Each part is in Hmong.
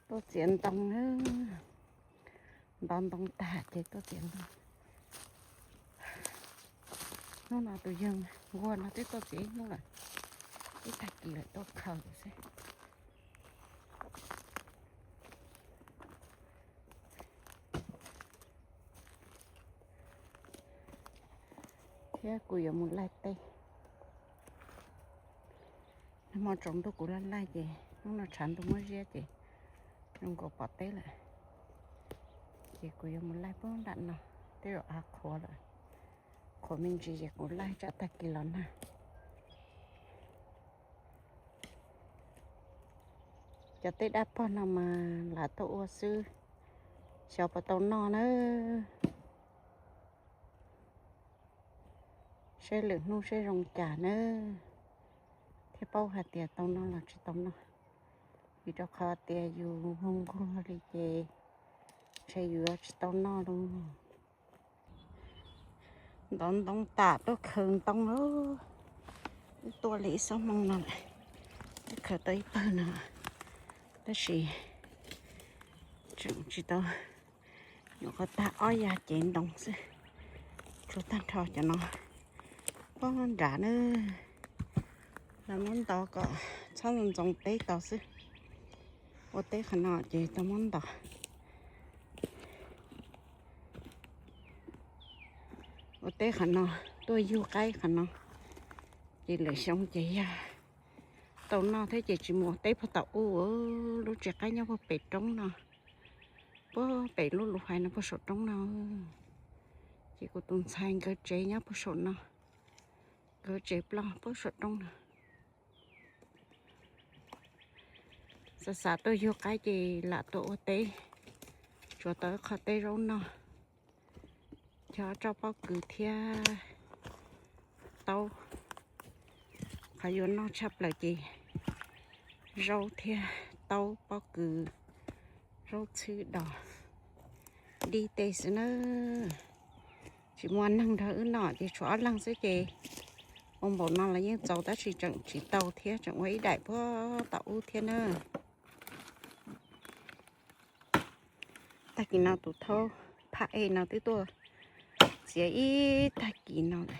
Tuaj txiav ntoo na, ntov ntoo tag ces tuaj txiav ntoo. Hnub no tus yawg nquag no twb tuaj txiav ib hnub lawm, ib tag kis lawm tuaj khaws xwb. Thiab kuv yuav mus laij teb. Nag hmo tsaus ntuj kuv laij laij ces hnub no tshav ntuj muab ziab ces zoo nkaus pom teb lawm. Ces kuv yuav mus laij puag nram no, tej zaum av qhuav lawm, qhuav me ntsis ces kuv laij tsam tag kis los nag. Cov teb dab pog no mas lam tuaj ua xwb, xyov puas tau noj na. Saib lwm hnub saib zoo cas na, thiaj paub hais tias tau noj los tsis tau noj. Vim rau qhov tias yus nquag nquag li ces ntshe yus yuav tsis tau noj lauj. Ntov ntoo tas tuaj khaws ntoo lawm. Wb tuaj li ib xuab moos no lawm, twb khaws tau ib pawg no, tab sis tseem tsis tau, nyuam qhuav tag ob yav cev ntoo xwb. Tshuav tag nrho cov no puag nrad na. Los muab ntov kom txhob ntxoov teb tau xwb. Ua teb qhov no ces tau muab ntov. Ua teb qhov no, tuaj yug qaib qhov no, ces lwm xyoo ces yog tau noj thiab ces tsis mus ua teb puag tom ub. Lub tsev qaib nyob puag pem roob no, puag pem lub lus hais no puag saum roob no. Ces kuv tus ntxhais nkawd tsev nyob puag saum no, nkawd tsev ploj puag saum roob no. Xav xav tuaj yug qaib ces lam tuaj ua teb, tsuav tau ib qho teb zaub noj, coj pob kws thiab taub. Qhov yuav noj tshaj plaws ces zaub thiab taub, pob kws, zaub txhwb dos, dib tej xwb nawb. Tsis muaj neeg nrog wb noj ces tshuav ob leeg xwb ces ua npaum no los yeej txaus tab sis tseem tsis tau thiab, tseem ua ib daim puag tom ub thiab na. Tag kis no tus thaub phaj ej no twb tuaj txiav ib tag kis no lawm,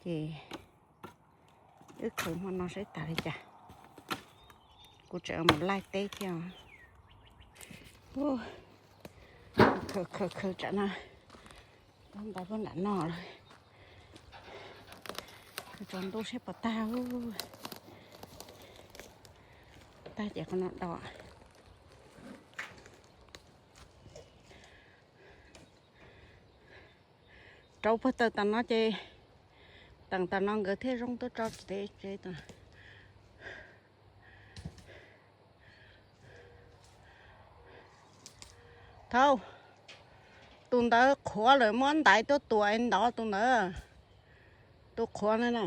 ces wb khaws hmo no saib tas li cas. Kuv tseem mus laij teb thiab. Khaws khaws khaws tsam no tau ntau puag nram no lawm. Khaws tsaus ntuj saib puas tag. Tag ces qhov no do. Rauv puag taws tam no ces, teem tam no nkawd thiaj zoo tuaj tso tsev tsev. Thaub, tus ntawd qhuav lawm, muab ntaiv tuaj tuam ntov tus ntawd. Tus qhuav na na.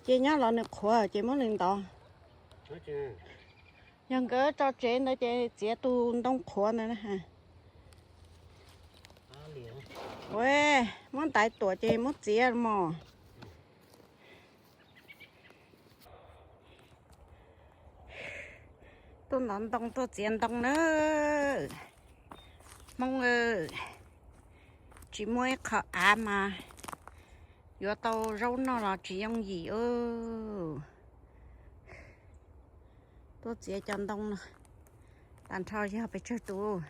Ces nyob los nws qhuav ces muab nws ntov. Yog nkawd tso tsev ntawd ces txiav tus ntoo qhuav ntawd na. Ue, muab ntaiv tuam ces muab txiav mos. Tuaj ntov ntoo tuaj txiav ntoo na. Hmoob, tsis muaj ib qho av mas yuav tau zaub noj los tsis yooj yim. Tuaj txiav cov ntoo no, tag nrho yog pes tsawg tus.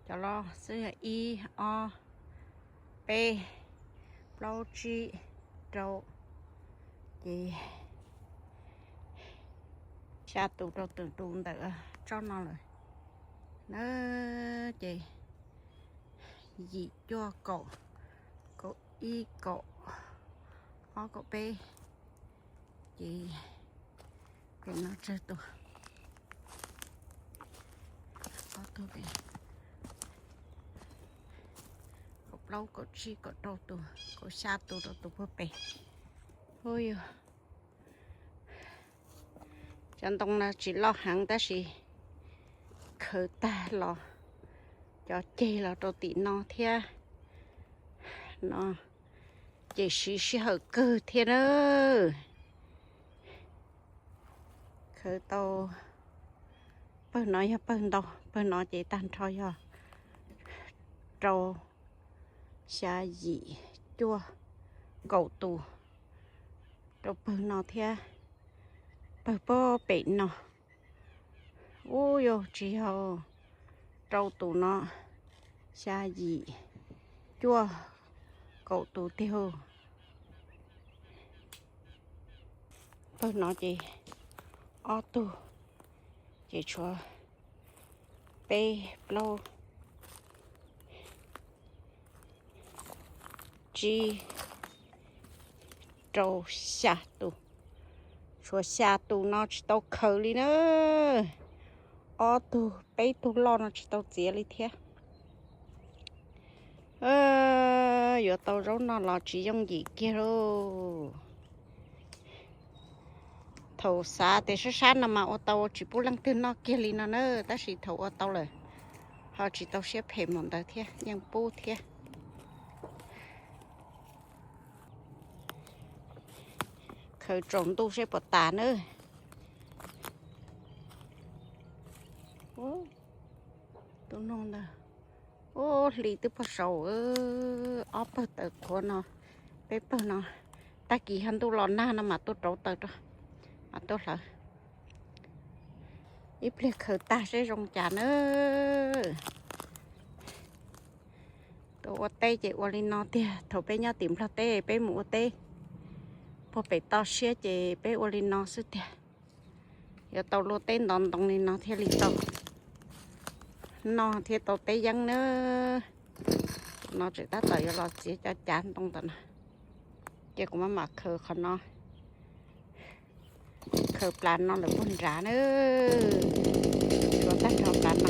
Cov los xwb yog ib, ob, peb, plaub, tsib, rau, ces xya tus rau tus tus ntawm tsob no lawm na. Ces yim, cuaj, kaum, kaum ib, kaum ob, kaum peb, ces pem no tsawg tus, ob tug, kaum plaub, kaum tsib, kaum rau tus, kaum xya tus rau tus puag pem. Hu yog cov ntoo no tsis loj heev tab sis khaws tag los cov ceg los rau tim no thiab no. Ces siv sij hawm kawg thiab na. Khaws tau, pawg no yog pawg ntau, pawg no ces tag nrho yog rau xya yim cuaj kaum tus rau pawg no thiab. Pawg pob pem no, ub, yog tsis yog rau tus no, xya yim cuaj kaum tus tiag. Pawg no ces ob tug, ces tshuav peb plaub tsib rau xya tus. Tshuav xya tus no tsis tau khaws li na. Ob tug peb tug loj no tsis tau txiav li thiab. Yuav tau zaub noj los tsis yooj yim kiag lauj. Thaum xav tias sab sab no mas ua tau tsis pub leej twg noj kiag li no na, tab sis thaum ua tau lawm ho tsis tau siab phem mus ntawd thiab, yeej pub thiab. Khaws tsaus ntuj seb puas tas na. Tus no ntag. Ub, hli twb pog saud, ob pawg tawv qhuav no, peb pawg no. Tag kis yog ntuj los nag no mas tuaj rauv taws rau, mas tuaj hlawv. Ib pliag khaws tag seb zoo cas na. Tuaj ua teb ces ua li no tiag, thaum peb nyob tim Nplog teb peb mus ua teb puag pem toj siab ces peb ua li no xwb tiag. Yuav tau luaj teb ntov ntoo li no thiaj li tau noj thiab tau teb yeeb na. No tseem tab tom yuav los txiav cov cav ntoo ntawm no, ces kuv mam mam khaws qhov no, khaws plas no lawm puag nrad na. Tshuav tag nrho plas no.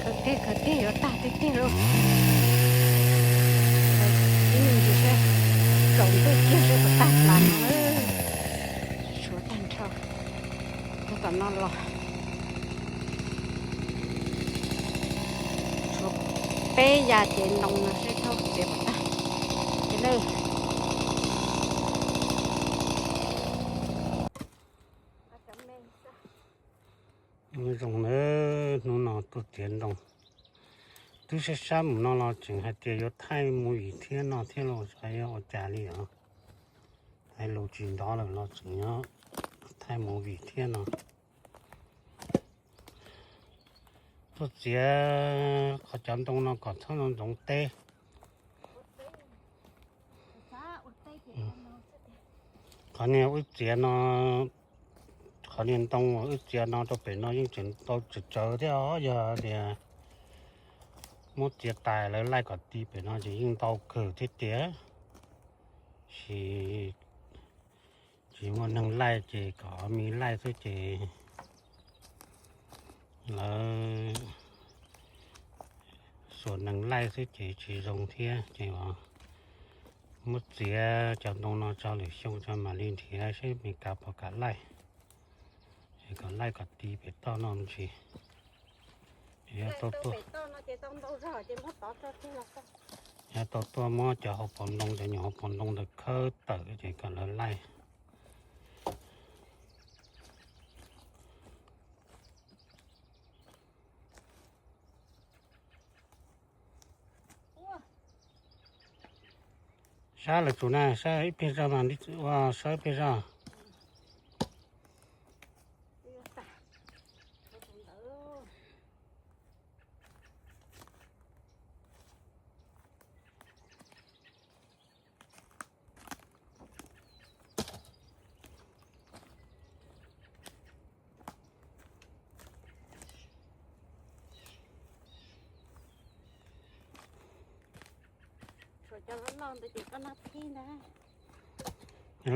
Khaws tiag khaws tiag yuav tag tiag tiag lauj. Ib me ntsis seb, tsaus ntuj kiag seb puas tag plas no. Tshuav tag nrho, tag tom no los tshuav peb ya cev ntoo no seb thaub txiav puas tag. Ces na, zoo na, hnub no tuaj txiav ntoo. Twb sab sab mus no los tseem hais tias yuav thaij movie thiab no thiab los xyov yog ua cas li os. Hais lus tsis nrov lawm los tseem nyob thaij movie thiab no. Tuaj txiav qhov cov ntoo no kom txhob ntxoov teb. Qhov niag wb txiav no, qhov niag ntoo wb txiav no rau pem no yeej tseem tau tsawg tsawg thiab os. Yog tias muab txiav tas lawv laij kom ti pem no ces yeej ntau kawg thiab tiag. Sis tsis muaj neeg laij ces kom me laij xwb ces lawv xuas neeg laij xwb ces tsis zoo thiab ces muab txiav cov ntoo no tso lwm xyoo tso mam li nrhiav seb Meskas puas kam laij. Es kom laij kom ti pem toj no ntsis. Yog tau tuaj, yog tau tuaj muab cov hauv paus ntoo, cov nyuag hauv paus ntoo ntawd khawb tawm ces kom lawv laij. Sab lawm tsum na, sab ib pliag zog mas, ua sab ib pliag zog.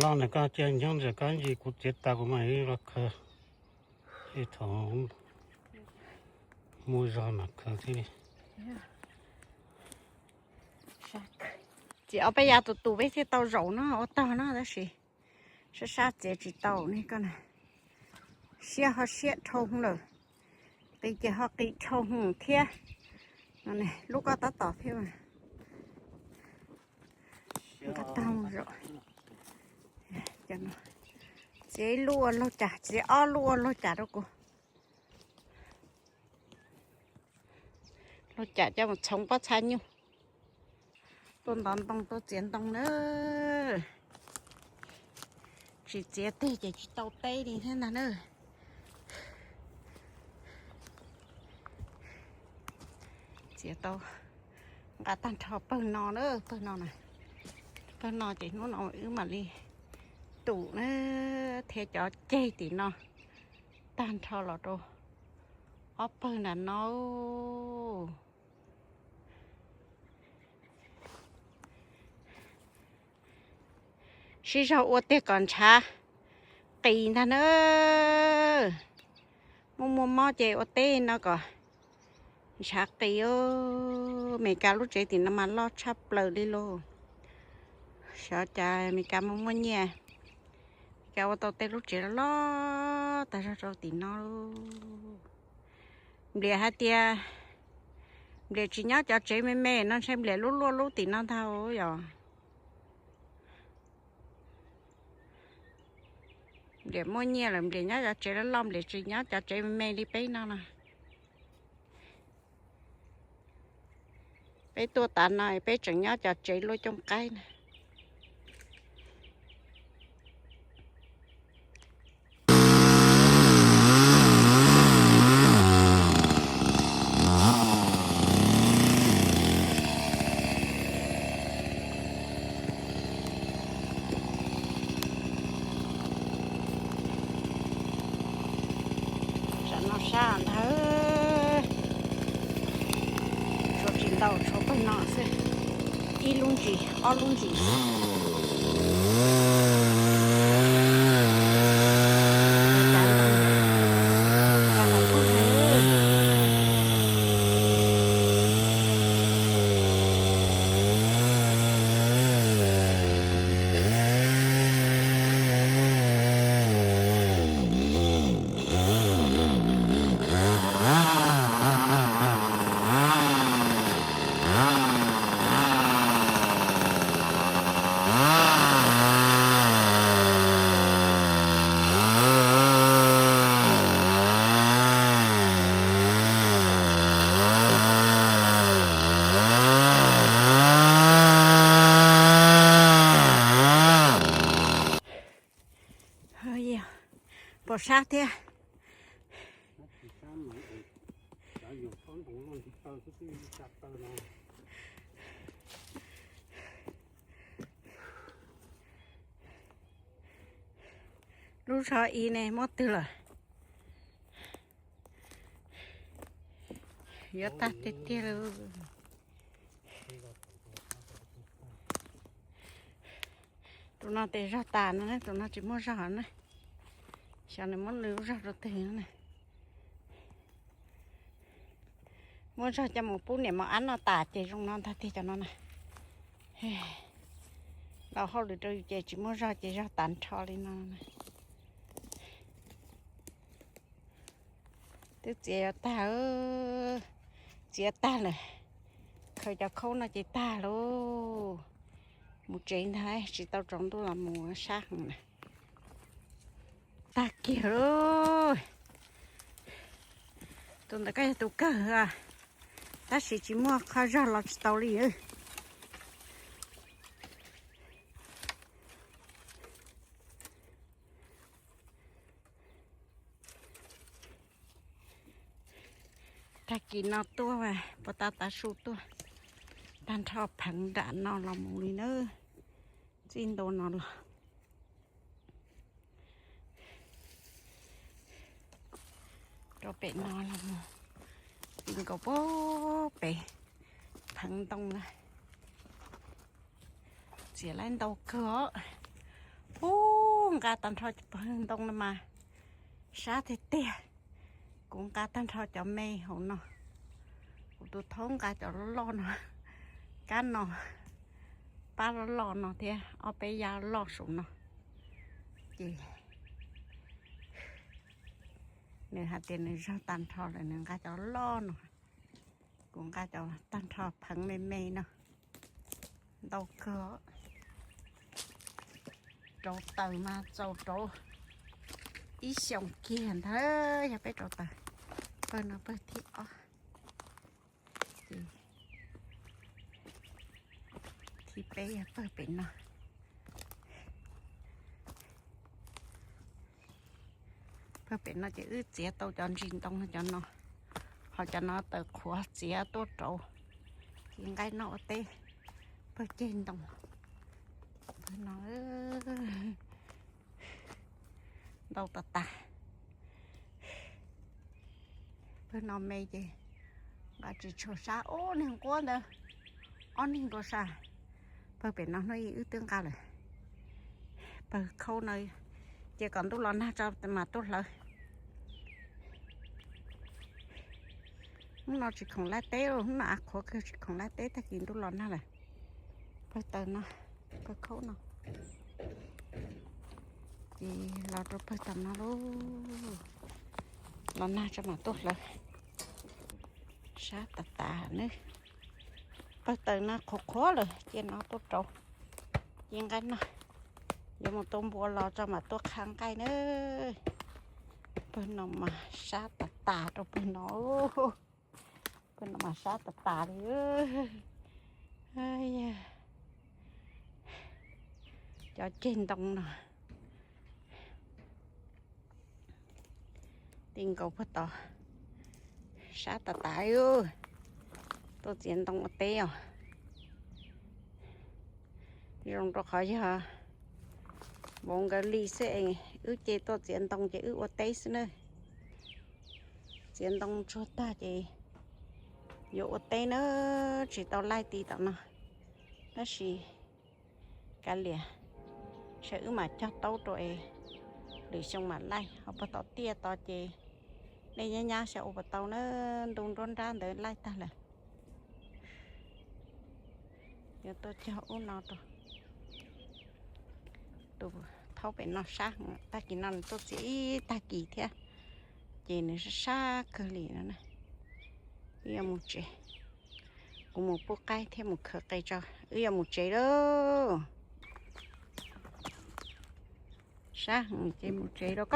Loj ntawm koj cia nyob ntawm koj ntsis, kuv txiav tas kuv mam li los khaws. Ib thaum muaj zog mam khaws thiab li. Ces ob peb yav tus tus peb thiaj tau zaum no ua tog no tab sis sab sab txiav tsis tau ne koj na. Siab ho siab dhau lawm, qis ces ho qis dhau thiab. Lub koj tab tom thiab. Nqa tag zaum. Txiav ib lub ua laug cas, txiav ob lub ua laug cas rau kuv. Laug cas coj mus txhoov pob txha nyuj. Tuaj ntov ntoo tuaj txiav ntoo na. Tsis txiav teg ces tsis tau teb li thiab ntag na. Txiav tau nqa tag nrho pawg no na, pawg no na. Pawg no ces hnub no wb mam li tum na, thiab cov ceg tim no tag nrho los rau ob pawg nram no. Sib zog ua tiag kom ntshav qis ntag na. Muaj muaj mob ces ua teb no kom ntshav qis. Amelikas lub tsev tim no mas loj tshaj plaws li lauj. Xyov cas Amelikas muaj muaj nyiaj, Amelikas ua tau tej lub tsev loj loj tag zog rau tim no. Nplias hais tias Nplias tsis nyob cov tsev me me no, ntshe Nplias lub luaj lub tim no ntag yom. Nplias muaj nyiaj lawm Nplias nyob cov tsev loj loj, Nplias tsis nyob cov tsev me me li peb no no. Peb tuaj tav no peb tseem nyob cov tsev luaj cooj qaib na. Tsam no sab ntag, tshuav tsis ntau, tshuav pawg no xwb, ib lub ntsis ob lub ntsis xwb. Pom sab thiab. Lub zog ib ne muab twg lawm? Yuav tag tiag tiag lawm. Tus no tes zog tas no, tus no tsis muaj zog na. Xyov nws muab nws lub zog rau twg na. Muab zog coj mus pub niam mos ab noj tas ces zoo no ntag tiag cov no na. Los hauj lwm rau yus ces tsis muaj zog ces zog tag nrho li no. Twb txiav yuav tag, txiav tag lawm. Khaws cov khaub no ces tag lauj. Mus tsev ntag, tsis tau tsaus ntuj los mus sab heev na. Tag kiag lauj. Tus ntawd koj yog tus kawg, tab sis tsis muaj qhov zog los tsis tau li. Tag kis no tuaj puas tau tav su tuaj, tag nrho pheev nram no los mus li na. Txij ntua no los rau pem no los mus ti nkaus pem pheev ntoo na. Txiav laib ntau kawg os. Ub, nqa tag nrho cov pawg ntoo no mas sab tiag tiag. Kuv nqa tag nrho cov me hauv no. Kuv tus thaub nqa cov loj loj no. Kab no pab loj loj no thiab ob peb yab loj saum no. Ces nws hais tias nws zog tag nrho lawm nws nqa cov loj no. Kuv nqa cov tag nrho pheev me me no. Ntau kawg. Rauv taws mas txaus rauv ib xyoos kiag ntag yog peb rauv taws. Pawg no pawg thib ob. Ces thib peb yog pawg pem no. Pawg pem no ces wb txiav tau cov ntsis ntoo cov no, ho cov no taws qhuav txiav tuaj rauv, ci nqaij noj ua teb. Pawg ceg ntoo, pawg no ntau tas tas. Pawg no me ces nqa tsis tshua sab, ub niag nquab ntawd ob niag nkaus sab. Pawg pem no hnub ib wb twb nqa lawm. Pawg khaub no ces kom ntuj los nag tso mam tuaj hlawv. Hnub no tsis khoom laij teb, hnub no av qhuav kawg tsis khoom laij teb, tag kis ntuj los nag lawm. Pawg taws no, pawg khaub no. Ces los rau pawg tom no lauj, los nag tso mam tuaj hlawv. Sab tas tas nawb. Pawg taws no qhuav qhuav lawm cia no tuaj rauv, ci nqaij noj. Yuav mus tua npua los tso mam tuaj qha nqaij nawb. Pawg no mas sab tas tas rau pawg no. Pawg no mas sab tas tas li. Cov ceg ntoo no ti nkaus puag tod, sab tas tas. Tuaj txiav ntoo ua teb os. Zoo rau qhov yog vauv nkawd li xwb es wb ces tuaj txiav ntoo ces wb ua teb xwb na. Txiav ntoo tsuag tag ces yuav ua teb na, tsis tau laij ti tom no. Tab sis kav liam, sawv wb mam cog taub rau es lwm xyoo mam laij. Ho puag tom tiaj tod ces dej nyab nyab xyov ua puas tau na, ntu nruab nrab ntawd laij tag lawm. Yuav tuaj cog ub no rau. Tus thaub pem no sab, tag kis no nws tuaj txiav ib tag kis thiab, ces nws sab sab kawg li no na. Wb yuav mus tsev, kuv mus pub qaib thiab mus khaws qe tso, wb yuav mus tsev lauj. Sab heev ces mus tsev lauj.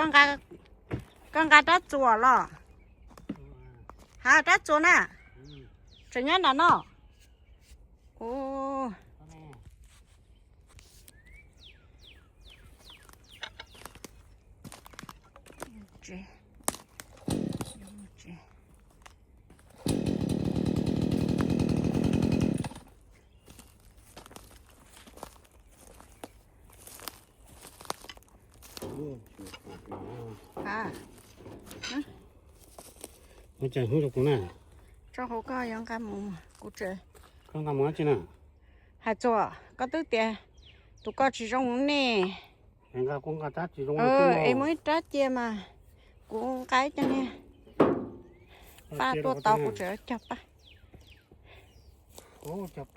Koj nqa rab txuas los? Ha, rab txuas na. Tseem nyob nram no. Ub, tsev, tsev. Ua cas hnub rau kuv na? Tso hauv koj yuav nqa mus kuv tsev. Koj nqa mus dab tsi na? Hais txuas, koj twb tias tus koj tsis zoo ne. Es nqa kuv nqa rab tsis zoo. Es muaj ib rab cia mas kuv nqa ib co niag paj tuaj tau kuv tseem cog paj. Cov qaib.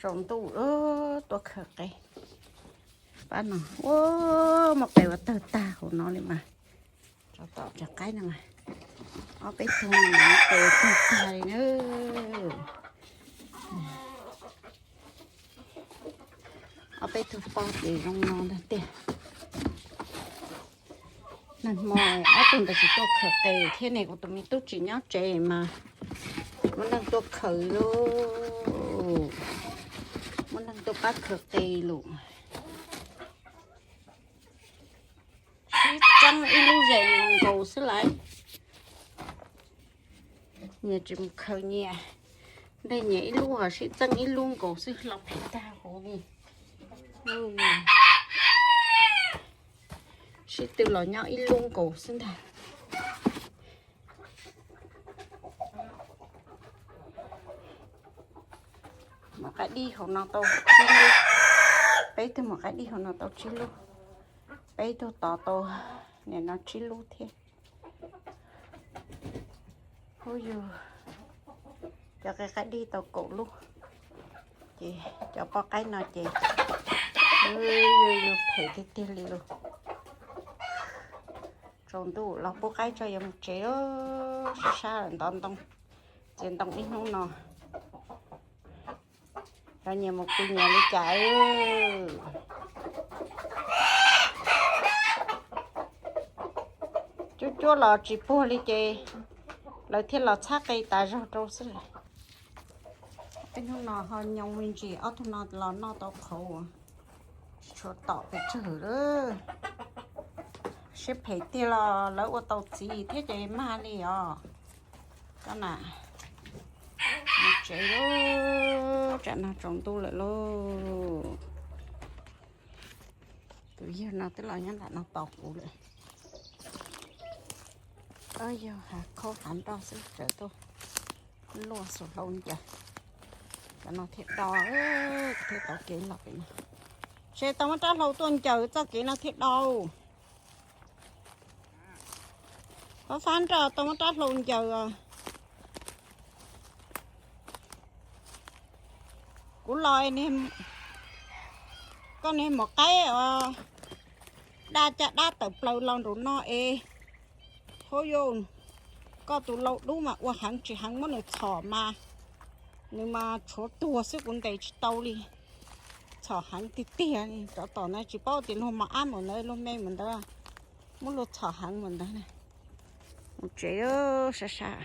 Tsaus ntuj tuaj khaws qe. Pab no ua muaj qe ua tawg tag hauv no li mas. Tso tom cov qaib no mas ob peb tug qe tawg tag li na. Ob peb tug pog ces zoo no ntag tiag. Nag hmo ob tug ntawd tsis tuaj khaws qe thiab ne, kuv tus me tub tsis nyob tsev mas muaj neeg tuaj khaws lauj, muaj neeg tuaj pab khaws qe lauj. Sib txeeb ib lub zeem nkaus xwb lauj. Nyias tsis mus khaws nyias, ntej nyias ib lub ho sib txeeb ib lub nkaus xwb los phem tag huv li. Sib tw los nyob ib lub nkaus xwb ntag. Maum qaib dib hauv no tau tsib lub, peb tug maum qaib dib hauv no tau tsib lub, peb tug tod tau nim no tsib lub thiab. Ub yug, cov qe qaib dib tau kaum lub, ces cov poj qaib no ces yug yug phem tiag tiag li lus. Tsaus ntuj los pub qaib tso yuav mus tsev, sab sab lawm ntov ntoo, txiav ntoo ib hnub no. Cov nyias mus pw nyias li cas. Cuab cuab los tsis puag li ces lawv thiaj los txhab qe tas zog rau xwb. Ib hnub no ho nyoo me ntsis, ob tug no los noj tau qhauv, tsis tshua tom pes tsawg lawm. Siab phem tiag los lawv ua tau txiv thiab ces mag li os. Koj na, mus tsev lauj, tsam no tsaus ntuj lawm lauj. Tus yawg no twb los nyob nram no tos kuv lawm. Yog hav khaub hav nroj xwb tsaws tuaj luaj xuas hlau ncaws, cov no thiaj do, thiaj tau kev los pem no. Ces tau muab rab hlau tuaj ncaws txoj kev no thiaj do. Qhov fab nroj tau muab rab hlau ncaws. Kuv los, koj niag maum qaib os, daj caj dab tawm plaws los nraum no es, hauj yau, koj tus lau dub mas ua heev tsis heev muab nws txhom mas, nws mas tshuav tuag xwb kuv ntes tsis tau li. Txhom heev tiag tiag, cov tom ntawd tsis paub tias luag mos ab mus ntawd luag me mus ntawd, muab luag txhom heev mus ntawd. Mus tsev sab sab.